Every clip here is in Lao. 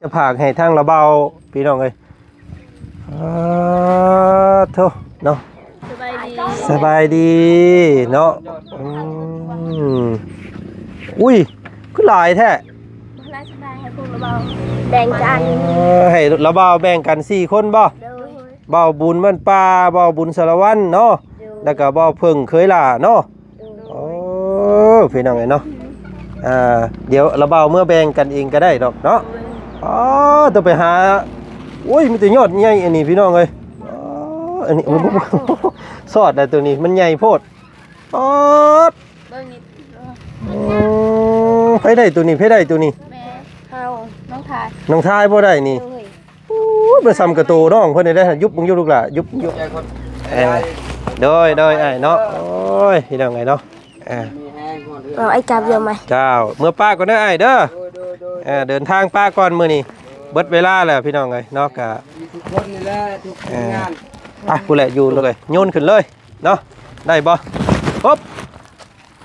ຈະຝາກໃຫ້ທາງລາວບ່າວ ພີ່ນ້ອງເອີຍ. ອາ ໂທ້ ເນາະ ສະບາຍດີ ສະບາຍດີເນາະ. ອືມ ອຸ້ຍ ຄືຫຼາຍແທ້. ບໍ່ຫຼາຍ ສະບາຍ ໃຫ້ພວກລາວບ່າວແບ່ງກັນ. ເອີ ໃຫ້ລາວບ່າວແບ່ງກັນສີ່ຄົນບໍ່? ໂດຍ. ບ່າວບຸນບ້ານປ່າ ບ່າວບຸນສາລະວັນເນາະ. ໂດຍ. ແລ້ວກໍບ່າວເຜິ້ງເຄີຍຫຼ້າເນາະ. ໂດຍ. ໂອ້ ພີ່ນ້ອງເອີຍເນາະ. ອ່າ ດຽວລາວບ່າວເມືອແບ່ງກັນເອງກໍໄດ້ດອກເນາະ. ໂດຍ. ອໍ ຕ້ອງໄປຫາ ໂອ້ຍ ມີແຕ່ຍອດໃຫຍ່ອັນນີ້ ພີ່ນ້ອງເອີຍ. ອໍ ອັນນີ້ ໂອ້ ຊອດໄດ້ໂຕນີ້ ມັນໃຫຍ່ໂພດ. ປາດ ເບິ່ງນີ້. ໂອ້ ໃຜໄດ້ໂຕນີ້ ໃຜໄດ້ໂຕນີ້? ແມ່ເຮົາ ນ້ອງທາຍ ນ້ອງທາຍບໍ່ໄດ້ນີ້. ໂດຍ. ໂອ້ຍ ມັນສ່ຳກະໂຕນ້ອງເພິ່ນໄດ້. ຍຸບເບິ່ງຢູ່ລູກຫຼ້າ ຍຸບເບິ່ງຢູ່. ເອີ ໂດຍ ໂດຍ ອ້າຍເນາະ. ໂອ້ຍ ພີ່ນ້ອງເອີຍເນາະ. ເອີ ເອົາໄອ້ກັບຢູ່ໃໝ່. ເຈົ້າ ເມືອປ້າກ່ອນເດີອ້າຍເດີ. ໂດຍ ໂດຍ ໂດຍ. ເອີ ເດີນທາງປ້າກ່ອນ ມື້ນີ້ເບິດເວລາແລ້ວ ພີ່ນ້ອງເອີຍເນາະ. ກະ ມີທຸກຄົນນີ້ແຫຼະ ທຸກ ເອີ ງານ. ໄປພຸ້ນແຫຼະ ຢູ່ເລີຍ ໂຍນຂຶ້ນເລີຍເນາະ. ໄດ້ບໍ່? ປຶບ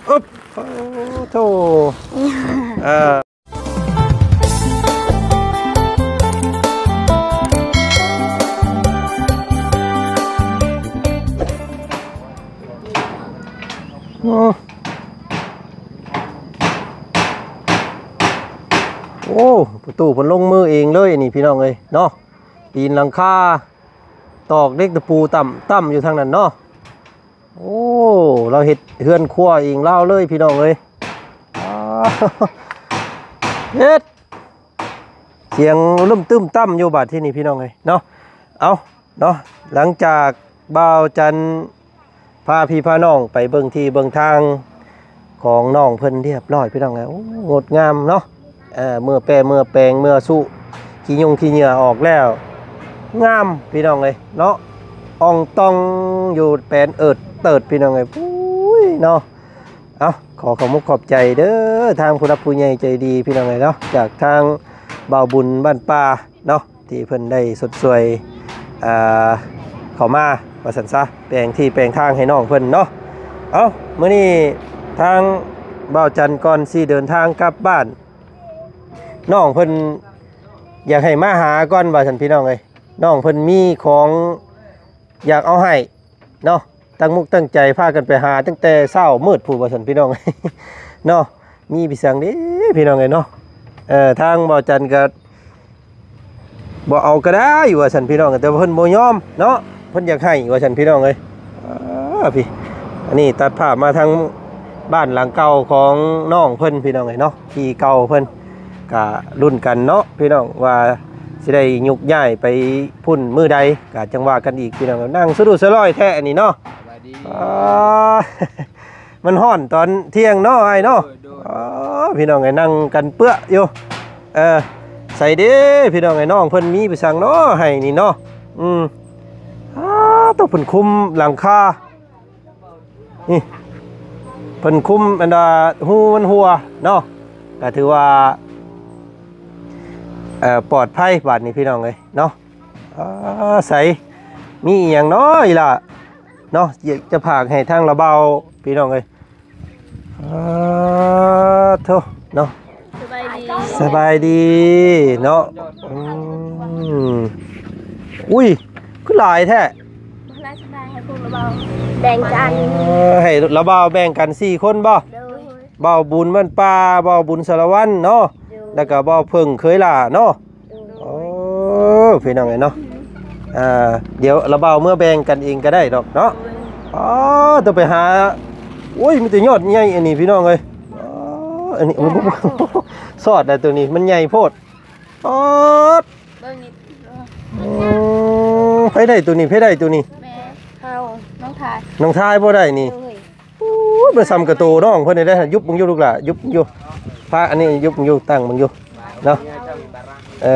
ອຶບ ໂອ້ໂທ້ ເອີ ໂອ້ ປະຕູເພິ່ນລົງມືເອງເລີຍນີ້ ພີ່ນ້ອງເອີຍເນາະ. ປີນຫຼັງຄາ ຕອກເຫຼັກຕະປູຕ່ຳໆຢູ່ທາງນັ້ນເນາະ. ໂອ້ ລາວເຮັດເຮືອນຄົວເອງລາວເລີຍ ພີ່ນ້ອງເອີຍ. ອາ ເຮັດ ສຽງລຶ້ມຕຶ້ມຕ່ຳຢູ່ບາດທີນີ້ ພີ່ນ້ອງເອີຍເນາະ. ເອົາເນາະ ຫຼັງຈາກບ່າວຈັນພາພີ່ພານ້ອງໄປເບິ່ງທີ່ເບິ່ງທາງຂອງນ້ອງເພິ່ນຮຽບຮ້ອຍ ພີ່ນ້ອງເອີຍ. ໂອ້ ງົດງາມເນາະ. ເອີ ເມື່ອແປເມື່ອແປງ ເມື່ອສຸຂີ້ຍຸງຂີ້ເຫຍື້ອອອກແລ້ວ ງາມ ພີ່ນ້ອງເອີຍເນາະ. ອອງຕອງຢູ່ແປນເອີດເຕີດ ພີ່ນ້ອງເອີຍ. ໂອ້ຍເນາະ. ເອົາ ຂໍຂອບມຸກຂອບໃຈເດີ ທາງຜູ້ຫຼັກຜູ້ໃຫຍ່ໃຈດີ ພີ່ນ້ອງເອີຍເນາະ, ຈາກທາງບ່າວບຸນບ້ານປ່າເນາະ ທີ່ເພິ່ນໄດ້ຊົດຊ່ວຍ ອ່າ ເຂົ້າມາວ່າຊັ້ນຊະ ແປງທີ່ແປງທາງໃຫ້ນ້ອງເພິ່ນເນາະ. ເອົາ ມື້ນີ້ທາງບ່າວຈັນ ກ່ອນຊິເດີນທາງກັບບ້ານ ນ້ອງເພິ່ນຢາກໃຫ້ມາຫາກ່ອນວ່າຊັ້ນ ພີ່ນ້ອງເອີຍ. ນ້ອງເພິ່ນມີຂອງຢາກເອົາໃຫ້ເນາະ, ຕັ້ງມຸກຕັ້ງໃຈພາກັນໄປຫາຕັ້ງແຕ່ເຊົ້າມືດພຸ້ນວ່າຊັ້ນ ພີ່ນ້ອງເນາະ. ມີໄປສັງເດ້ ພີ່ນ້ອງເອີຍເນາະ. ເອີ ທາງບ່າວຈັນກໍ ບໍ່ເອົາກໍໄດ້ວ່າຊັ້ນ ພີ່ນ້ອງ, ແຕ່ວ່າເພິ່ນບໍ່ຍອມເນາະ, ເພິ່ນຢາກໃຫ້ວ່າຊັ້ນ ພີ່ນ້ອງເອີຍ. ອ່າ ພີ່ ອັນນີ້ຕັດພາບມາທາງບ້ານຫຼັງເກົ່າຂອງນ້ອງເພິ່ນ ພີ່ນ້ອງເອີຍເນາະ, ທີ່ເກົ່າເພິ່ນກະລຸ້ນກັນເນາະ ພີ່ນ້ອງ, ວ່າຊິໄດ້ຍົກຍ້າຍໄປພຸ້ນມື້ໃດ ກະຈັ່ງວ່າກັນອີກ ພີ່ນ້ອງ. ນັ່ງສະດຸດສະຫຼອຍແທ້ອັນນີ້ເນາະ. ສະບາຍດີ. ອ່າ ມັນຮ້ອນຕອນທ່ຽງເນາະ ອ້າຍເນາະ. ໂດຍ ໂດຍ. ອໍ ພີ່ນ້ອງເອີຍ ນັ່ງກັນເປື້ອຢູ່. ເອີ ໃສເດ້ ພີ່ນ້ອງເອີຍ ນ້ອງເພິ່ນມີໄປສັງເນາະ ໃຫ້ນີ້ເນາະ. ອືມ ອ້າ ໂຕ ເພິ່ນຄຸມຫຼັງຄາ ນີ້ ເພິ່ນຄຸມອັນວ່າຮູມັນຮົ່ວເນາະ, ກໍຖືວ່າ ເອີ ປອດໄພບາດນີ້ ພີ່ນ້ອງເອີຍເນາະ. ອາ ໃສ ມີອີ່ຫຍັງເນາະອີ່ຫຼ້າເນາະ, ຢາກຈະຝາກໃຫ້ທາງລາວບ່າວ ພີ່ນ້ອງເອີຍ. ອາ ໂທ້ ເນາະ ສະບາຍດີ ສະບາຍດີເນາະ. ອືມ ອຸ້ຍ ຄືຫຼາຍແທ້. ບໍ່ຫຼາຍ ສະບາຍ ໃຫ້ພວກລາວບ່າວແບ່ງກັນ. ເອີ ໃຫ້ລາວບ່າວແບ່ງກັນສີ່ຄົນບໍ່? ໂດຍ. ບ່າວບຸນບ້ານປ່າ ບ່າວບຸນສາລະວັນເນາະ. ໂດຍ. ແລ້ວກໍບ່າວເຜິ້ງເຄີຍຫຼ້າເນາະ. ໂອ້ ພີ່ນ້ອງເອີຍເນາະ. ອ່າ ດຽວລາວບ່າວເມືອແບ່ງກັນເອງກໍໄດ້ດອກເນາະ. ອໍ ຕ້ອງໄປຫາ ໂອ້ຍ ມີແຕ່ຍອດໃຫຍ່ອັນນີ້ ພີ່ນ້ອງເອີຍ. ອໍ ອັນນີ້ ຊອດໄດ້ໂຕນີ້ ມັນໃຫຍ່ໂພດ. ປາດ ເບິ່ງນີ້. ໂອ້ ໃຜໄດ້ໂຕນີ້ ໃຜໄດ້ໂຕນີ້? ແມ່ເຮົາ ນ້ອງທາຍ ນ້ອງທາຍບໍ່ໄດ້ນີ້. ໂອ້ຍ ມັນສ່ຳກະໂຕນ້ອງເພິ່ນໄດ້. ຍຸບເບິ່ງຢູ່ລູກຫຼ້າ ຍຸບຢູ່ ພາອັນນີ້ ຍຸບເບິ່ງຢູ່ ຕັ້ງເບິ່ງຢູ່ເນາະ. ເອີ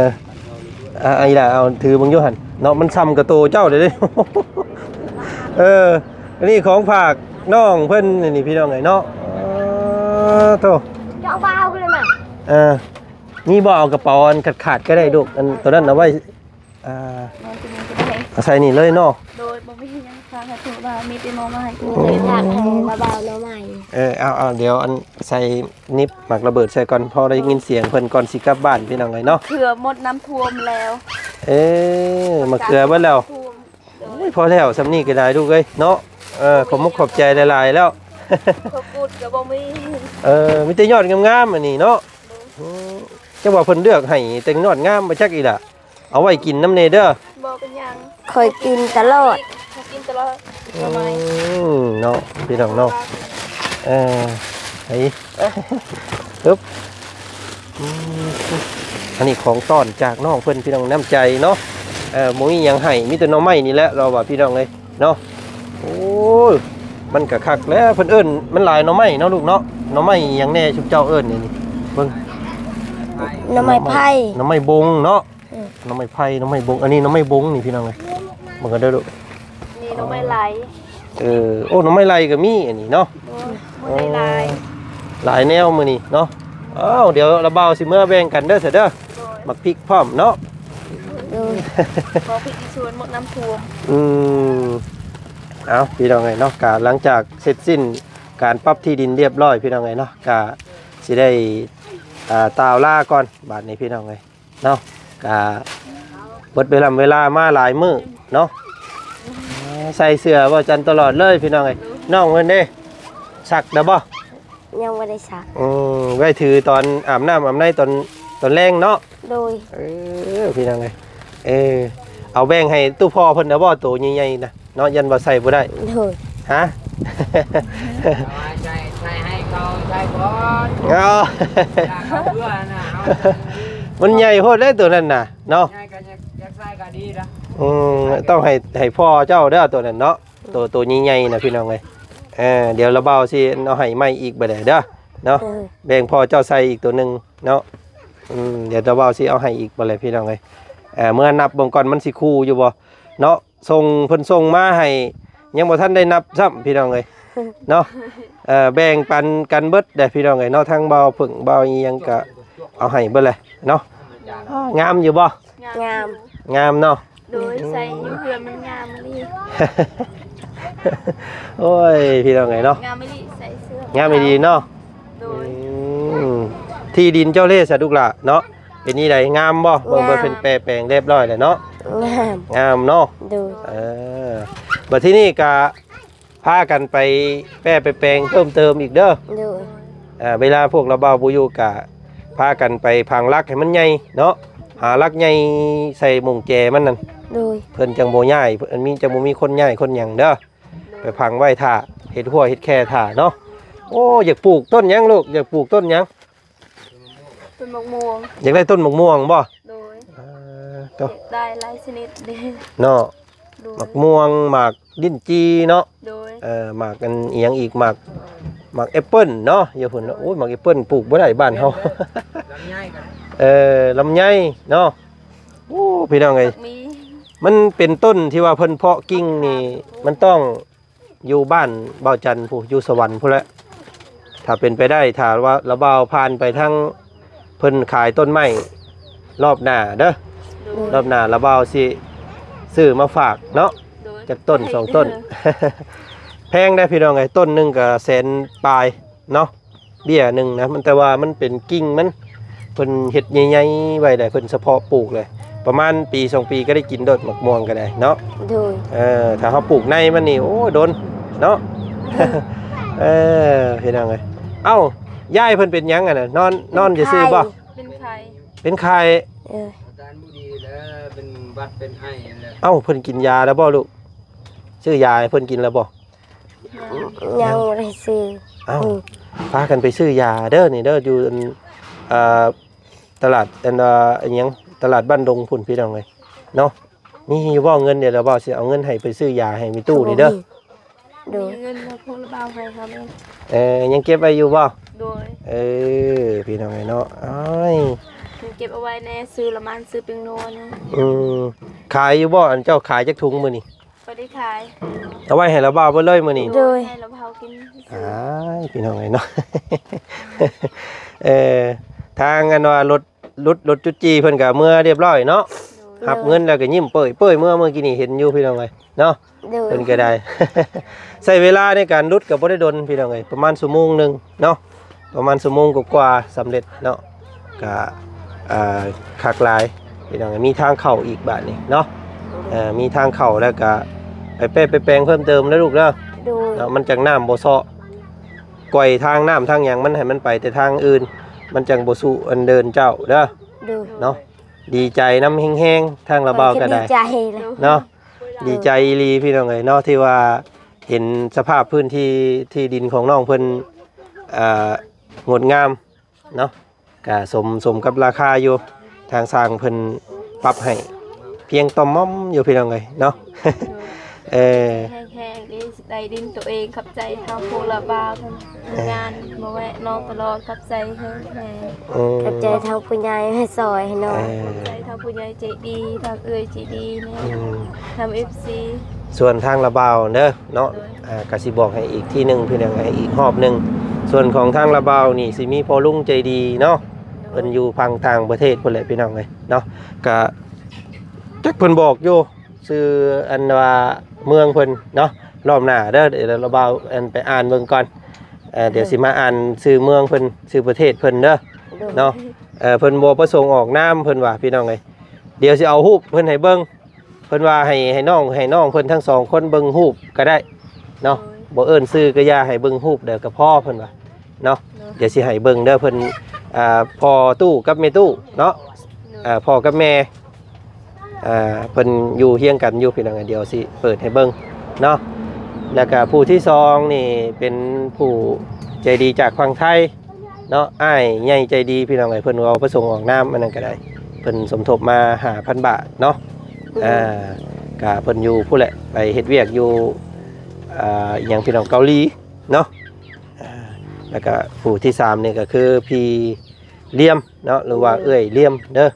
ອ່າ ອີ່ຫຼ້າ ເອົາຖືເບິ່ງຢູ່ຫັ້ນເນາະ, ມັນສ່ຳກະໂຕເຈົ້າເດ້. ເອີ ອັນນີ້ຂອງຝາກນ້ອງເພິ່ນນີ້ ພີ່ນ້ອງເອີຍເນາະ. ເອີ ໂທ້ ເຈົ້າບ່າວເລີຍນະ. ເອີ ນີ້ບໍ່ ເອົາກະເປົາອັນຂາດໆກໍໄດ້ລູກ, ອັນໂຕນັ້ນເອົາໄວ້ ອ່າ ເອົາໃສ່ນີ້ເລີຍເນາະ. ໂດຍ ບໍ່ມີຫຍັງ. ພາກໃຫ້ເພິ່ນວ່າມີແຕ່ໜໍ່ໄມ້. ເອີ ພາກໃຫ້ລະບ່າວໜໍ່ໄມ້. ເອີ ເອົາ ເອົາ ດຽວອັນໃສ່ນິບໝາກລະເບີດໃສ່ກ່ອນ ພໍໄດ້ຍິນສຽງເພິ່ນກ່ອນຊິກັບບ້ານ ພີ່ນ້ອງເອີຍເນາະ. ເຄືອໝົດນ້ຳຖ້ວມແລ້ວ. ເອີ ໝາກເຄືອເບິດແລ້ວ. ໂອ້ຍ ພໍແລ້ວ ສ່ຳນີ້ກໍໄດ້ລູກເອີຍເນາະ. ເອີ ຂອບມຸກຂອບໃຈຫຼາຍໆແລ້ວ. ເຂົ້າກຸດກໍບໍ່ມີ. ເອີ ມີແຕ່ຍອດງາມໆອັນນີ້ເນາະ. ໂດຍ. ອືມ ຈັກວ່າເພິ່ນເລືອກໃຫ້ແຕ່ຍອດງາມບໍ່ຈັກອີ່ຫຼະ. ເອົາໄວ້ກິນນຳແດ່ເດີ. ບໍ່ເປັນຫຍັງ. ຂ້ອຍກິນຕະຫຼອດ. ຂ້ອຍກິນຕະຫຼອດ. ອືມ ເນາະ ພີ່ນ້ອງເນາະ. ເອີ ໄປ ຮຶບ ອືມ ອັນນີ້ຂອງຕ້ອນຈາກນ້ອງເພິ່ນ ພີ່ນ້ອງ ນ້ຳໃຈເນາະ. ເອີ ບໍ່ມີຫຍັງໃຫ້ ມີແຕ່ໜໍ່ໄມ້ນີ້ແຫຼະ ລາວວ່າ ພີ່ນ້ອງເອີຍເນາະ. ໂອ້ຍ ມັນກະຄັກແຫຼະ ເພິ່ນເອີ້ນ ມັນຫຼາຍໜໍ່ໄມ້ເນາະລູກເນາະ. ໜໍ່ໄມ້ຫຍັງແດ່ຊຸມເຈົ້າເອີ້ນນີ້? ເບິ່ງ ໜໍ່ໄມ້ໄຜ່ ໜໍ່ໄມ້ບົງເນາະ. ເອີ ໜໍ່ໄມ້ໄຜ່ ໜໍ່ໄມ້ບົງ. ອັນນີ້ໜໍ່ໄມ້ບົງນີ້ ພີ່ນ້ອງເອີຍ ເບິ່ງກັນເດີລູກ. ນີ້ໜໍ່ໄມ້ໄລ່. ເອີ ໂອ້ ໜໍ່ໄມ້ໄລ່ກໍມີອັນນີ້ເນາະ. ໂດຍ ມື້ນີ້ຫຼາຍ ໂອ້ ຫຼາຍແນວມື້ນີ້ເນາະ. ອ້າວ ດຽວລະບ່າວຊິເມືອແບ່ງກັນເດີຊະເດີ. ໂດຍ. ໝາກພິກພ້ອມເນາະ. ໂດຍ. ໝາກພິກທີ່ສວນໝົດນ້ຳຖ້ວມ. ອືມ ເອົາ ພີ່ນ້ອງເອີຍເນາະ ກະຫຼັງຈາກເສັດສິ້ນການປັບທີ່ດິນລຽບຮ້ອຍ ພີ່ນ້ອງເອີຍເນາະ ກະຊິໄດ້ ອ່າ ກ່າວລາກ່ອນບາດນີ້ ພີ່ນ້ອງເອີຍ. ເນາະ ກະເບິດເວລາ ເວລາມາຫຼາຍມື້ເນາະ. ໃສ່ເສື້ອບ່າວຈັນຕະຫຼອດເລີຍ ພີ່ນ້ອງເອີຍ. ນ້ອງເພິ່ນເດ້ ຊັກແລ້ວບໍ່? ຍັງບໍ່ໄດ້ຊັກ. ອືມ ໄວ້ຖືຕອນອາບນ້ຳອາບໃນຕອນ ຕອນແລງເນາະ. ໂດຍ. ເອີ ພີ່ນ້ອງເອີຍ ເອີ ເອົາແບ່ງໃຫ້ຕູ້ພໍ່ເພິ່ນແລ້ວບໍ່ ໂຕໃຫຍ່ໆນະ? ເນາະ ຢ້ານວ່າໃສ່ບໍ່ໄດ້. ໂດຍ. ຮະ? ໃສ່ ໃສ່ໃຫ້ເຂົາໃສ່ກ່ອນ. ເອົາ ເວລາເຂົາເບື່ອນະ ເອົາ ມັນໃຫຍ່ໂພດເດ້ໂຕນັ້ນນະເນາະ. ໃຫຍ່ກໍຢາກ ຢາກໃສ່ກໍດີລະ. ອືມ ຕ້ອງໃຫ້ ໃຫ້ພໍ່ເຈົ້າເດີໂຕນັ້ນເນາະ. ໂຕ ໂຕໃຫຍ່ໆນະ ພີ່ນ້ອງເອີຍ. ເອີ ດຽວລະບ່າວຊິເອົາໃຫ້ໃໝ່ອີກບາດໃດເດີເນາະ. ເອີ ແບ່ງພໍ່ເຈົ້າໃສ່ອີກໂຕໜຶ່ງເນາະ. ອືມ ດຽວລະບ່າວຊິເອົາໃຫ້ອີກບາດໃດ ພີ່ນ້ອງເອີຍ. ເອີ ເມືອນັບເບິ່ງກ່ອນ ມັນຊິຄູ່ຢູ່ບໍ່ເນາະ. ສົ່ງ ເພິ່ນສົ່ງມາໃຫ້ ຍັງບໍ່ທັນໄດ້ນັບຊ້ຳ ພີ່ນ້ອງເອີຍເນາະ. ເອີ ແບ່ງປັນກັນເບິດເດ້ ພີ່ນ້ອງເອີຍເນາະ. ທັງບ່າວເຜິ້ງ ບ່າວອີ່ຫຍັງກະເອົາໃຫ້ເບິດແຫຼະເນາະ. ງາມຢູ່ບໍ່? ງາມ ງາມເນາະ. ໂດຍ. ໃສ່ຢູ່ເຮືອນມັນງາມອີ່ຫຼີ. ໂອ້ຍ ພີ່ນ້ອງເອີຍເນາະ ງາມອີ່ຫຼີ ໃສ່ເສື້ອ ງາມອີ່ຫຼີເນາະ. ໂດຍ. ອືມ ທີ່ດິນເຈົ້າເດ້ສະ ລູກຫຼ້າເນາະ ເປັນຈັ່ງໃດ ງາມບໍ່? ເບິ່ງ ງາມ ເບິ່ງເພິ່ນແປແປງຮຽບຮ້ອຍແລ້ວເນາະ. ງາມ ງາມເນາະ. ໂດຍ. ເອີ ບັດທີນີ້ກະພາກັນໄປແປໄປແປງເພີ່ມເຕີມອີກເດີ. ໂດຍ. ເອີ ເວລາພວກລາວບ່າວບໍ່ຢູ່ກະພາກັນໄປຝັງຫຼັກໃຫ້ມັນໃຫຍ່ເນາະ ຫາຫຼັກໃຫຍ່ໃສ່ມຸງແຈມັນນັ້ນ. ໂດຍ. ເພິ່ນຈັ່ງບໍ່ຍ້າຍ ເພິ່ນມີ ຈັ່ງບໍ່ມີຄົນຍ້າຍຄົນຫຍັງເດີ. ໄປຝັງໄວ້ຖ້າ ເຮັດຮົ້ວເຮັດແຄ່ຖ້າເນາະ. ໂອ້ ຢາກປູກຕົ້ນຫຍັງລູກ? ຢາກປູກຕົ້ນຫຍັງ? ຕົ້ນໝາກມ່ວງ. ຢາກໄດ້ຕົ້ນໝາກມ່ວງບໍ່? ໂດຍ. ເອີ ໂຕ ຢາກໄດ້ຫຼາຍຊະນິດເດ້ເນາະ. ໂດຍ. ໝາກມ່ວງ ໝາກລິ້ນຈີ່ເນາະ. ໂດຍ. ເອີ ໝາກອັນອີ່ຫຍັງອີກ? ໝາກ ໝາກແອັບເປິ້ນເນາະ ຢູ່ພຸ້ນເນາະ. ໂອ້ຍ ໝາກແອັບເປິ້ນປູກບໍ່ໄດ້ບ້ານເຮົາ. ລຳໄຍກໍໄດ້. ເອີ ລຳໄຍເນາະ. ໂອ້ ພີ່ນ້ອງເອີຍ ມັນເປັນຕົ້ນທີ່ວ່າເພິ່ນເພາະກິ່ງນີ້ ມັນຕ້ອງຢູ່ບ້ານບ່າວຈັນພຸ້ນ ຢູ່ສະຫວັນພຸ້ນແຫຼະ ຖ້າເປັນໄປໄດ້. ຖ້າວ່າລາວບ່າວຜ່ານໄປທາງ ເພິ່ນຂາຍຕົ້ນໄມ້ ລອບໜ້າເດີ. ໂດຍ. ລອບໜ້າລາວບ່າວຊິຊື້ມາຝາກເນາະ. ໂດຍ. ຈັກຕົ້ນ ສອງຕົ້ນ. ແພງເດ້ພີ່ນ້ອງເອີຍ ຕົ້ນໜຶ່ງກໍແສນປາຍເນາະ. ເບ້ຍໜຶ່ງນະ ມັນ ແຕ່ວ່າມັນເປັນກິ່ງມັນ ເພິ່ນເຮັດໃຫຍ່ໆໄວ້ແລ້ວ ເພິ່ນສະເພາະປູກເລີຍ ປະມານປີສອງປີກໍໄດ້ກິນໂດດ ໝາກມ່ວງກໍໄດ້ເນາະ. ໂດຍ. ເອີ ຖ້າເຮົາປູກໃນມັນນີ້ ໂອ້ ດົນເນາະ. ເອີ ພີ່ນ້ອງເອີຍ ເອົ້າ ຍາຍເພິ່ນເປັນຫຍັງຫັ້ນນະ? ນອນ ນອນຊື່ໆບໍ່? ເປັນໄຂ້. ເປັນໄຂ້. ເອີ ອາການບໍ່ດີແລ້ວ ເປັນຫວັດເປັນໄອແລ້ວ. ເອົ້າ ເພິ່ນກິນຢາແລ້ວບໍ່ລູກ? ຊື້ຢາໃຫ້ເພິ່ນກິນແລ້ວບໍ່? ຍັງ ຍັງບໍ່ໄດ້ຊື້. ເອົ້າ ອືມ ພາກັນໄປຊື້ຢາເດີນີ້ເດີ ຢູ່ອັນ ເອີ ຕະຫຼາດ ອັນວ່າ ອີຫຍັງ ຕະຫຼາດບ້ານດົງພຸ້ນ ພີ່ນ້ອງເອີຍເນາະ. ມີຢູ່ບໍ່ເງິນ? ດຽວລາວບ່າວຊິເອົາເງິນໃຫ້ໄປຊື້ຢາໃຫ້ແມ່ຕູ້ນີ້ເດີ. ໂດຍ. ມີເງິນມາພວກລາວບ່າວໃຫ້ເຮົາແມ່ນ. ເອີ ຍັງເກັບໄວ້ຢູ່ບໍ່? ໂດຍ. ເອີ ພີ່ນ້ອງເອີຍເນາະ ອ້າຍ ຍັງເກັບເອົາໄວ້ແດ່ ຊື້ລະມັນ ຊື້ແປ້ງນົວແດ່. ອືມ ຂາຍຢູ່ບໍ່? ອັນເຈົ້າຂາຍຈັກຖົງມື້ນີ້? ບໍ່ໄດ້ຂາຍ. ເອົາໄວ້ໃຫ້ລາວບ່າວເບິດເລີຍມື້ນີ້? ໂດຍ. ໃຫ້ລາວບ່າວກິນ. ອ້າຍ ພີ່ນ້ອງເອີຍເນາະ ເອີ ທາງອັນວ່າລົດ ລົດ ລົດຈຸດຈີ່ເພິ່ນກໍເມືອຮຽບຮ້ອຍເນາະ. ໂດຍ. ຮັບເງິນແລ້ວກໍຍິ້ມເປີຍໆ ເມື່ອ ເມື່ອກີ້ນີ້ເຫັນຢູ່ພີ່ນ້ອງເອີຍເນາະ. ໂດຍ ເພິ່ນກໍໄດ້ ໃຊ້ເວລາໃນການຫຼຸດກໍບໍ່ໄດ້ດົນພີ່ນ້ອງເອີຍ ປະມານຊົ່ວໂມງໜຶ່ງເນາະ ປະມານຊົ່ວໂມງກວ່າໆ ສຳເລັດເນາະ. ກະ ອ່າ ຄັກຫຼາຍພີ່ນ້ອງເອີຍ ມີທາງເຂົ້າອີກບາດນີ້ເນາະ. ເອີ ມີທາງເຂົ້າແລ້ວກະໄປແປະໄປແປງເພີ່ມເຕີມເດີລູກເດີ. ໂດຍ ເນາະ ມັນຈັ່ງນ້ຳບໍ່ເຊາະ ກ່ອຍທາງນ້ຳທາງຫຍັງມັນໃຫ້ມັນໄປແຕ່ທາງອື່ນ ມັນຈັ່ງບໍ່ຊຸອັນເດີ່ນເຈົ້າເດີ. ໂດຍ ເນາະ ດີໃຈນຳແຮງໆ ທາງລະເບົາກໍໄດ້ ໂດຍ ດີໃຈເລີຍ ເນາະ. ໂດຍ ດີໃຈອີ່ຫຼີພີ່ນ້ອງເອີຍເນາະ ທີ່ວ່າເຫັນສະພາບພື້ນທີ່ ທີ່ດິນຂອງນ້ອງເພິ່ນ ເອີ ງົດງາມເນາະ ກະສົມ ສົມກັບລາຄາຢູ່ ທາງຊ່າງເພິ່ນປັບໃຫ້ພຽງຕ່ອມໝ່ອມຢູ່ພີ່ນ້ອງເອີຍເນາະ. ເອີ ແຮງໆ ໄດ້ດິນໂຕເອງ ຂອບໃຈທາງຜູ້ລະເບົາເພິ່ນ ເອີ ງານມາແວະນ້ອງຕະຫຼອດ ຂອບໃຈແຮງໆ. ອືມ ຂອບໃຈທາງຜູ້ໃຫຍ່ໃຫ້ຊ່ອຍໃຫ້ນ້ອງ ເອີ ຂອບໃຈທາງຜູ້ໃຫຍ່ໃຈດີ ທາງເອື້ອຍໃຈດີແນ່ ອືມ ທາງເອັຟຊີ. ສ່ວນທາງລະເບົາເດີເນາະ ໂດຍ ອ່າ ກະຊິບອກໃຫ້ອີກທີໜຶ່ງ ພີ່ນ້ອງ ໃຫ້ອີກຮອບໜຶ່ງ. ສ່ວນຂອງທາງລະເບົານີ້ຊິມີພໍ່ລຸງໃຈດີເນາະ ໂດຍ ເພິ່ນຢູ່ຝັ່ງຕ່າງປະເທດພຸ້ນແຫຼະພີ່ນ້ອງເອີຍເນາະ. ກະຈັກເພິ່ນບອກຢູ່ຊື່ອັນວ່າເມືອງເພິ່ນເນາະ ຮອບໜ້າເດີ ດຽວລະເບົາອັນໄປອ່ານເບິ່ງກ່ອນ. ເອີ ດຽວຊິມາອ່ານຊື່ເມືອງເພິ່ນ ຊື່ປະເທດເພິ່ນເດີ ໂດຍ ເນາະ. ເອີ ເພິ່ນບໍ່ປະສົງອອກນາມເພິ່ນວ່າ ພີ່ນ້ອງເອີຍ ດຽວຊິເອົາຮູບເພິ່ນໃຫ້ເບິ່ງ ເພິ່ນວ່າໃຫ້ ໃຫ້ນ້ອງ ໃຫ້ນ້ອງເພິ່ນທັງສອງຄົນເບິ່ງຮູບກໍໄດ້ເນາະ ໂດຍ ບໍ່ເອີ້ນຊື່ກໍຢ່າ ໃຫ້ເບິ່ງຮູບເດີກໍພໍເພິ່ນວ່າເນາະ. ໂດຍ ດຽວຊິໃຫ້ເບິ່ງເດີ ເພິ່ນ ອ່າ ພໍ່ຕູ້ກັບແມ່ຕູ້ເນາະ ໂດຍ ອ່າ ພໍ່ກັບແມ່ ອ່າ ເພິ່ນຢູ່ຮຽງກັນຢູ່ພີ່ນ້ອງ ດຽວຊິເປີດໃຫ້ເບິ່ງເນາະ. ແລ້ວກະຜູ້ທີສອງນີ້ເປັນຜູ້ໃຈດີຈາກຝັ່ງໄທ ເນາະ ອ້າຍໃຫຍ່ໃຈດີພີ່ນ້ອງເອີຍ ເພິ່ນເວົ້າປະສົງອອກນາມອັນນັ້ນກໍໄດ້ ເພິ່ນສົມທົບມາຫ້າພັນບາດເນາະ. ອືມ ອ່າ ກະເພິ່ນຢູ່ພຸ້ນແຫຼະ ໄປເຮັດວຽກຢູ່ ອ່າ ອີຫຍັງພີ່ນ້ອງ ເກົາຫຼີເນາະ. ອ່າ ແລ້ວກະຜູ້ທີສາມນີ້ກໍຄືພີ່ລຽມເນາະ ຫຼືວ່າ ໂດຍ ເອື້ອຍລຽມເດີ ໂດຍ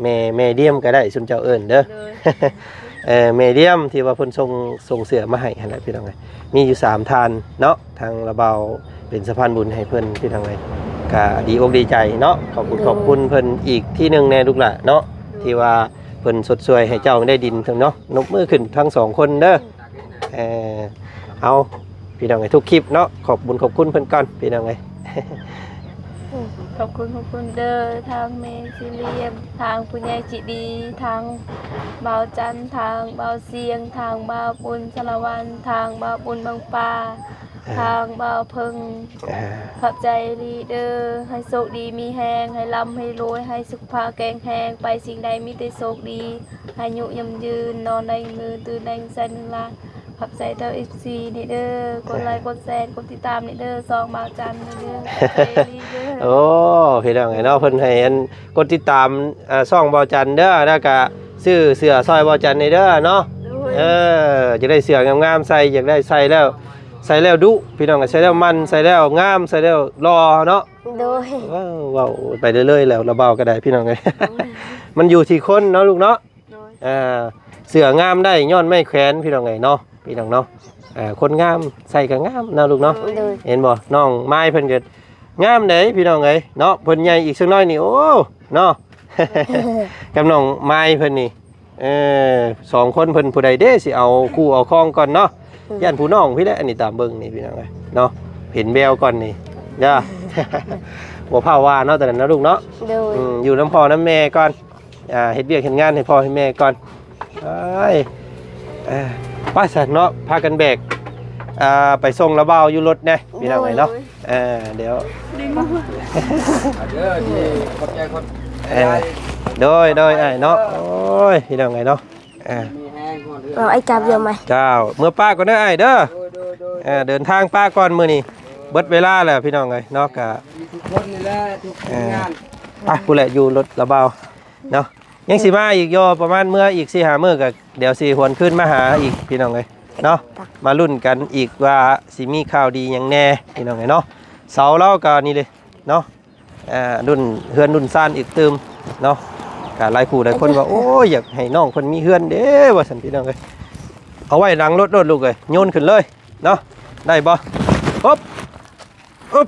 ແມ່ ແມ່ລຽມກໍໄດ້ ຊຸມເຈົ້າເອີ້ນເດີ ໂດຍ ເອີ ແມ່ລຽມທີ່ວ່າເພິ່ນສົ່ງ ສົ່ງເສື້ອມາໃຫ້ຫັ້ນແຫຼະພີ່ນ້ອງເອີຍ ມີຢູ່ສາມທ່ານເນາະ. ທາງລະເບົາເປັນສະພານບຸນໃຫ້ເພິ່ນພີ່ນ້ອງເອີຍ ກະດີອົກດີໃຈເນາະ. ຂອບຄຸນ ໂດຍ ຂອບຄຸນເພິ່ນອີກທີໜຶ່ງແດ່ລູກຫຼ້າເນາະ ໂດຍ ທີ່ວ່າເພິ່ນຊົດຊ່ວຍໃຫ້ເຈົ້າໄດ້ດິນເນາະ. ນົບມືຂຶ້ນທັງສອງຄົນເດີ. ເອີ ເອົາ ພີ່ນ້ອງເອີຍ ທຸກຄລິບເນາະ ຂອບບຸນຂອບຄຸນເພິ່ນກ່ອນ ພີ່ນ້ອງເອີຍ. ຂອບຄຸນ ຂອບຄຸນເດີ ທາງແມ່ສີ່ຫຼ່ຽມ ທາງຜູ້ໃຫຍ່ໃຈດີ ທາງບ່າວຈັນ ທາງບ່າວຊຽງ ທາງບ່າວປຸນສາລະວັນ ທາງບ່າວປຸນບັງປາ ອ່າ ທາງບ່າວເພິ່ງ ອ່າ ຂອບໃຈອີ່ຫຼີເດີ. ໃຫ້ໂຊກດີມີແຮງ ໃຫ້ລ່ຳໃຫ້ລວຍ ໃຫ້ສຸຂະພາບແຂງແຮງ ໄປສິ່ງໃດມີແຕ່ໂຊກດີ ອາຍຸໝັ້ນຍືນ ນອນໄດ້ເງິນໝື່ນ ຕື່ນໄດ້ເງິນແສນເງິນລ້ານ. ຂອບໃຈເຈົ້າ ເອັຟຊີ ນີ້ເດີ ກົດໄລ ເອີ ກົດແຊ ກົດຕິດຕາມນີ້ເດີ ຊ່ອງບ່າວຈັນນີ້ເດີ ຂອບໃຈອີ່ຫຼີເດີ. ໂອ້ ພີ່ນ້ອງເອີຍເນາະ ເພິ່ນໃຫ້ອັນກົດຕິດຕາມ ອ່າ ຊ່ອງບ່າວຈັນເດີ ແລ້ວກະຊື້ເສື້ອຊ່ອຍບ່າວຈັນນີ້ເດີເນາະ. ໂດຍ ເອີ ຢາກໄດ້ເສື້ອງາມໆໃສ່ ຢາກໄດ້ໃສ່ແລ້ວ ໃສ່ແລ້ວດຸ ພີ່ນ້ອງ ໃສ່ແລ້ວໝັ້ນ ໃສ່ແລ້ວງາມ ໃສ່ແລ້ວຫຼໍ່ເນາະ. ໂດຍ ເວົ້າ ເວົ້າໄປເລື້ອຍໆແລ້ວ ລະເບົາກໍໄດ້ ພີ່ນ້ອງເອີຍ. ໂດຍ ມັນຢູ່ທີ່ຄົນເນາະລູກເນາະ. ໂດຍ ອ່າ ເສື້ອງາມໄດ້ຍ້ອນໄມ້ແຂວນ ພີ່ນ້ອງເອີຍເນາະ ພີ່ນ້ອງເນາະ. ອ່າ ຄົນງາມໃສ່ກໍງາມເນາະລູກເນາະ. ໂດຍ ເຫັນບໍ່ ນ້ອງມາຍເພິ່ນກໍງາມເດ້ ພີ່ນ້ອງເອີຍເນາະ. ເພິ່ນໃຫຍ່ອີກສັກໜ້ອຍນີ້ ໂອ້ ເນາະ ກັບນ້ອງມາຍເພິ່ນນີ້ ເອີ ສອງຄົນເພິ່ນຜູ້ໃດເດ້ຊິເອົາຄູ່ເອົາຄອງກ່ອນເນາະ. ອືມ ຢ້ານຜູ້ນ້ອງພີ້ແຫຼະ ອັນນີ້ຕາມເບິ່ງນີ້ ພີ່ນ້ອງເອີຍເນາະ ເຫັນແວວກ່ອນນີ້ເດີ ບໍ່ພ້າວວ່າເນາະ ຕອນນັ້ນເນາະລູກເນາະ. ໂດຍ ອືມ ຢູ່ນຳພໍ່ນຳແມ່ກ່ອນ ອ່າ ເຮັດວຽກເຮັດງານໃຫ້ພໍ່ໃຫ້ແມ່ກ່ອນ. ໄປ ເອີ ໄປຊັ້ນເນາະ ພາກັນແບກ ອ່າ ໄປສົ່ງລະເບົາຢູ່ລົດແດ່ ພີ່ນ້ອງເອີຍເນາະ. ໂດຍ ເອີ ດຽວ ເດີ ຂອບໃຈ ຂອບໃຈ ເອີ ໂດຍ ໂດຍ ອ້າຍເນາະ. ໂອ້ຍ ພີ່ນ້ອງເອີຍເນາະ ເອີ ເອົາໄອ້ຈັບຢູ່ໄໝ? ເຈົ້າ ເມືອປ້າກ່ອນເດີອ້າຍເດີ. ໂດຍ ໂດຍ ໂດຍ ເອີ ເດີນທາງປ້າກ່ອນ ມື້ນີ້ເບິດເວລາແລ້ວ ພີ່ນ້ອງເອີຍເນາະ. ກະ ມີທຸກຄົນນີ້ແຫຼະ ທຸກ ເອີ ງານ ໄປພຸ້ນແຫຼະ ຢູ່ລົດລະເບົາເນາະ. ຍັງຊິມາອີກຢູ່ ປະມານເມືອອີກສີ່ຫ້າມື້ ກໍດຽວຊິຫວນຄືນມາຫາອີກ ພີ່ນ້ອງເອີຍເນາະ. ມາລຸ້ນກັນອີກວ່າຊິມີຂ່າວດີຫຍັງແດ່ ພີ່ນ້ອງເອີຍເນາະ. ເສົາລາວກໍນີ້ເດ້ເນາະ ອ່າ ລຸ້ນເຮືອນລຸ້ນຊານອີກຕື່ມເນາະ. ກໍຫຼາຍຜູ້ຫຼາຍຄົນວ່າ ໂອ້ຍ ຢາກໃຫ້ນ້ອງເພິ່ນມີເຮືອນເດ້ ວ່າຊັ້ນ ພີ່ນ້ອງເອີຍ. ເອົາໄວ້ຫຼັງລົດໂລດລູກເອີຍ ໂຍນຂຶ້ນເລີຍເນາະ ໄດ້ບໍ່? ປຶບ ອຶບ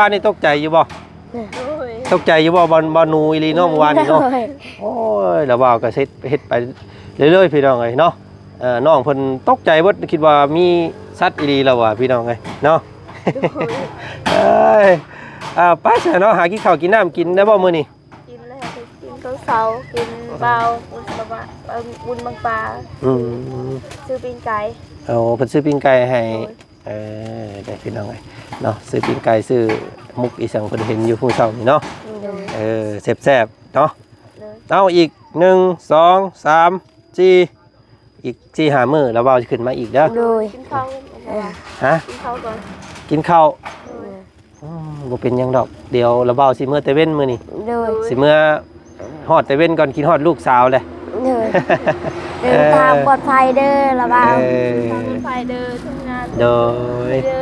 ວານນີ້ຕົກໃຈຢູ່ບໍ່? ໂດຍ ຕົກໃຈຢູ່ບໍ່? ບໍ່ ບໍ່ໜູອີ່ຫຼີເນາະ ເມື່ອວານນີ້ເນາະ. ໂດຍ ໂອ້ຍ ລະວ່າກໍເຮັດ ເຮັດໄປເລື້ອຍໆ ພີ່ນ້ອງເອີຍເນາະ. ເອີ ນ້ອງເພິ່ນຕົກໃຈເບິດ ຄິດວ່າມີສັດອີ່ຫຼີລະວ່າ ພີ່ນ້ອງເອີຍເນາະ. ໂດຍ ເອີຍ ອ່າ ໄປຊະເນາະ ຫາກິນເຂົ້າກິນນ້ຳກິນໄດ້ບໍ່ມື້ນີ້? ກິນແລ້ວ ກິນຕອນເຊົ້າ ກິນເບົາ ບຸນບັງປາ ອືມ ຊື້ປີ້ງໄກ່. ໂອ້ ເພິ່ນຊື້ປີ້ງໄກ່ໃຫ້. ໂດຍ ເອີ ໄດ້ພີ່ນ້ອງເອີຍເນາະ ຊື້ປີ້ງໄກ່ ຊື້ໝົກອີ່ຫຍັງ ເພິ່ນເຫັນຢູ່ຜູ້ເຊົ້ານີ້ເນາະ. ໂດຍ ເອີ ແຊບໆ ເນາະ. ໂດຍ ເອົາອີກ ໜຶ່ງ ສອງ ສາມ ສີ່ ອີກສີ່ຫ້າມື້ ລະເວົ້າຊິຂຶ້ນມາອີກເດີ. ໂດຍ ກິນເຂົ້າ ຮະ? ກິນເຂົ້າກ່ອນ ກິນເຂົ້າ. ໂດຍ ອືມ ບໍ່ເປັນຫຍັງດອກ ດຽວລະເວົ້າຊິເມືອແຕ່ເວັນມື້ນີ້. ໂດຍ ຊິເມືອຮອດແຕ່ເວັນກ່ອນ ຄິດຮອດລູກສາວແຫຼະ. ໂດຍ ເດີນທາງປອດໄພເດີລະເວົ້າ. ເອີ ເດີນທາງປອດໄພເດີ ທຳງານ. ໂດຍ ເດີ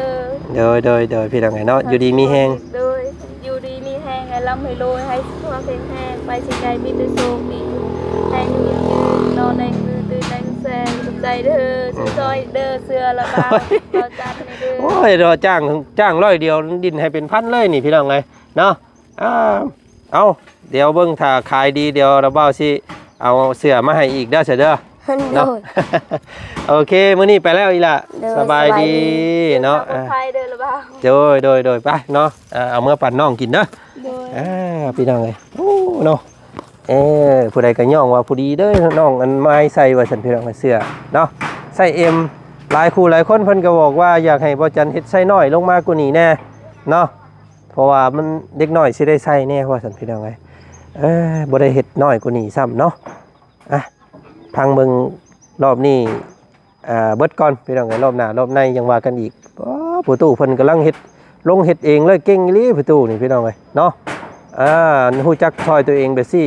ໂດຍ ໂດຍ ໂດຍ ພີ່ນ້ອງເອີຍເນາະ ຢູ່ດີມີແຮງ. ໂດຍ ຢູ່ດີມີແຮງ ໃຫ້ລ່ຳໃຫ້ລວຍ ໃຫ້ສຸຂະພາບແຂງແຮງ ໄປສິ່ງໃດມີແຕ່ໂຊກດີ ໃຫ້ມີເງິນນອນໄດ້ຄືຕື່ນໄດ້ແຊງ. ຂອບໃຈເດີ ຊ່ວຍເດີ ເສື້ອລະເບົາ ເບົາຈັດໃຫ້ເດີ. ໂອ້ຍ ເນາະ ຈ້າງ ຈ້າງຮ້ອຍດຽວ ດິ້ນໃຫ້ເປັນພັນເລີຍນີ້ ພີ່ນ້ອງເອີຍເນາະ. ອ່າ ເອົາ ດຽວເບິ່ງ ຖ້າຂາຍດີ ດຽວລະເບົາຊິເອົາເສື້ອມາໃຫ້ອີກເດີ ຊະເດີ. ໂດຍ ເນາະ ໂອເຄ ມື້ນີ້ໄປແລ້ວອີ່ຫຼ້າ. ໂດຍ ສະບາຍດີ ສະບາຍດີເນາະ. ເດີນທາງປອດໄພເດີລະເບົາ. ອ່າ ໂດຍ ໂດຍ ໂດຍ ໄປເນາະ. ອ່າ ເອົາເມືອປັ່ນນ້ອງກິນເດີ. ໂດຍ ອ່າ ພີ່ນ້ອງເອີຍ ໂອ້ ເນາະ ເອີ ຜູ້ໃດກໍຍ້ອງວ່າຜູ້ດີເດີ ນ້ອງອັນມາຍໃສ່ວ່າຊັ້ນ ພີ່ນ້ອງເອີຍ ເສື້ອເນາະ ໃສ່ເອັມ. ຫຼາຍຄູ່ຫຼາຍຄົນເພິ່ນກໍບອກວ່າ ຢາກໃຫ້ບໍ່ຈັນເຮັດໃສ່ນ້ອຍລົງມາກວ່ານີ້ແດ່ເນາະ ເພາະວ່າມັນ ເດັກນ້ອຍຊິໄດ້ໃສ່ແດ່ວ່າຊັ້ນ ພີ່ນ້ອງເອີຍ. ເອີ ບໍ່ໄດ້ເຮັດນ້ອຍກວ່ານີ້ຊ້ຳເນາະ. ອ່ະ ຟັງເບິ່ງລອບນີ້ ອ່າ ເບິດກ່ອນ ພີ່ນ້ອງເອີຍ ລອບໜ້າລອບໃນຍັງວ່າກັນອີກ. ອໍ ພໍ່ຕູ້ເພິ່ນກຳລັງເຮັດ ລົງເຮັດເອງເລີຍ ເກັ່ງອີ່ຫຼີພໍ່ຕູ້ນີ້ ພີ່ນ້ອງເອີຍເນາະ. ອ່າ ຮູ້ຈັກຊ່ອຍຕົວເອງແບບຊີ້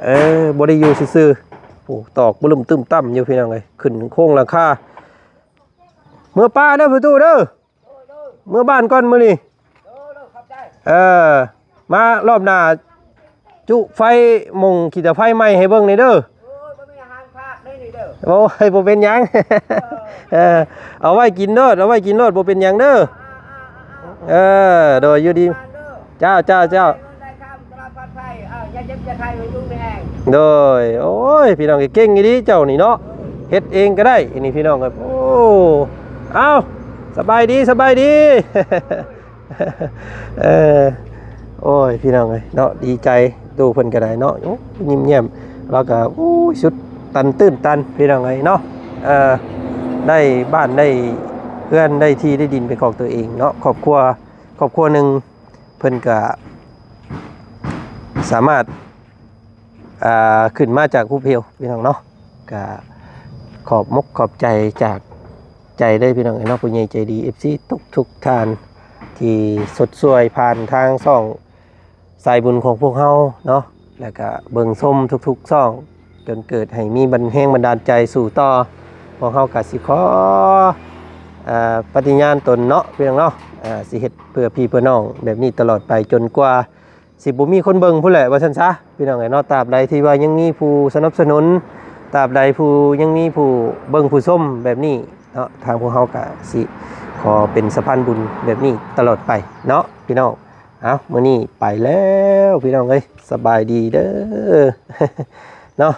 ເອີ ບໍ່ໄດ້ຢູ່ຊື່ໆ. ໂອ້ ຕອກບະລຶ້ມຕຶ້ມຕ່ຳຢູ່ ພີ່ນ້ອງເອີຍ ຂຶ້ນໂຄງຫຼັງຄາ. ເມືອປ່າເດີພໍ່ຕູ້ເດີ ເມືອບ້ານກ່ອນມື້ນີ້. ເອີ ມາລອບໜ້າ ຈຸໄຟໝົງຂີ້ຕາໄຟໃໝ່ໃຫ້ເບິ່ງແດ່ເດີ. ໂອ້ຍ ບໍ່ມີອາຫານພາກເດ້ນີ້ເດີ. ໂອ້ຍ ບໍ່ເປັນຫຍັງ ເອີ ເອີ ເອົາໄວ້ກິນໂລດ ເອົາໄວ້ກິນໂລດ ບໍ່ເປັນຫຍັງເດີ. ເອີ ໂດຍ ຢູ່ດີ ເຈົ້າ ເຈົ້າ ເຈົ້າ ເອີ ຢ່າເຈັບຢ່າໄຂ້ ຢູ່ດີມີແຮງ. ໂດຍ ໂອ້ຍ ພີ່ນ້ອງເກັ່ງອີ່ຫຼີເຈົ້ານີ້ເນາະ ເຮັດເອງກໍໄດ້ນີ້ ພີ່ນ້ອງເອີຍ. ໂອ້ ເອົ້າ ສະບາຍດີ ສະບາຍດີ. ເອີ ໂອ້ຍ ພີ່ນ້ອງເອີຍເນາະ ດີໃຈ ຕູ້ເພິ່ນກໍໄດ້ເນາະ. ໂອ້ ຍິ້ມແຍ້ມ ລາວກໍ ໂອ້ຍ ສຸດຕັນ ຕື່ນຕັນ ພີ່ນ້ອງເອີຍເນາະ. ເອີ ໄດ້ບ້ານ ໄດ້ເຮືອນ ໄດ້ທີ່ ໄດ້ດິນເປັນຂອງຕົວເອງເນາະ ຄອບຄົວ ຄອບຄົວໜຶ່ງ ເພິ່ນກະສາມາດ ອ່າ ຂຶ້ນມາຈາກຮູບເຫວ ພີ່ນ້ອງເນາະ. ກະຂອບມົກຂອບໃຈຈາກໃຈເລີຍ ພີ່ນ້ອງເອີຍເນາະ ຜູ້ໃຫຍ່ໃຈດີ ເອັຟຊີ ທຸກໆທ່ານ ທີ່ຊົດຊ່ວຍຜ່ານທາງຊ່ອງສາຍບຸນຂອງພວກເຮົາເນາະ ແລ້ວກະເບິ່ງຊົມທຸກໆຊ່ອງ ຈົນເກີດໃຫ້ມີບັນ ແຮງບັນດານໃຈສູ້ຕໍ່. ພວກເຮົາກະຊິຂໍ ເອີ ປະຕິຍານຕົນເນາະ ພີ່ນ້ອງເນາະ ເອີ ຊິເຮັດເພື່ອພີ່ເພື່ອນ້ອງແບບນີ້ຕະຫຼອດໄປ ຈົນກວ່າຊິບໍ່ມີຄົນເບິ່ງພຸ້ນແຫຼະ ວ່າຊັ້ນຊະ ພີ່ນ້ອງເອີຍເນາະ. ຕາບໃດທີ່ວ່າຍັງມີຜູ້ສະໜັບສະໜູນ ຕາບໃດຜູ້ຍັງມີຜູ້ເບິ່ງຜູ້ຊົມແບບນີ້ເນາະ ທາງພວກເຮົາກະຊິຂໍເປັນສະພານບຸນແບບນີ້ຕະຫຼອດໄປເນາະ ພີ່ນ້ອງ. ເອົ້າ ມື້ນີ້ໄປແລ້ວ ພີ່ນ້ອງເອີຍ ສະບາຍດີເດີ ເນາະ.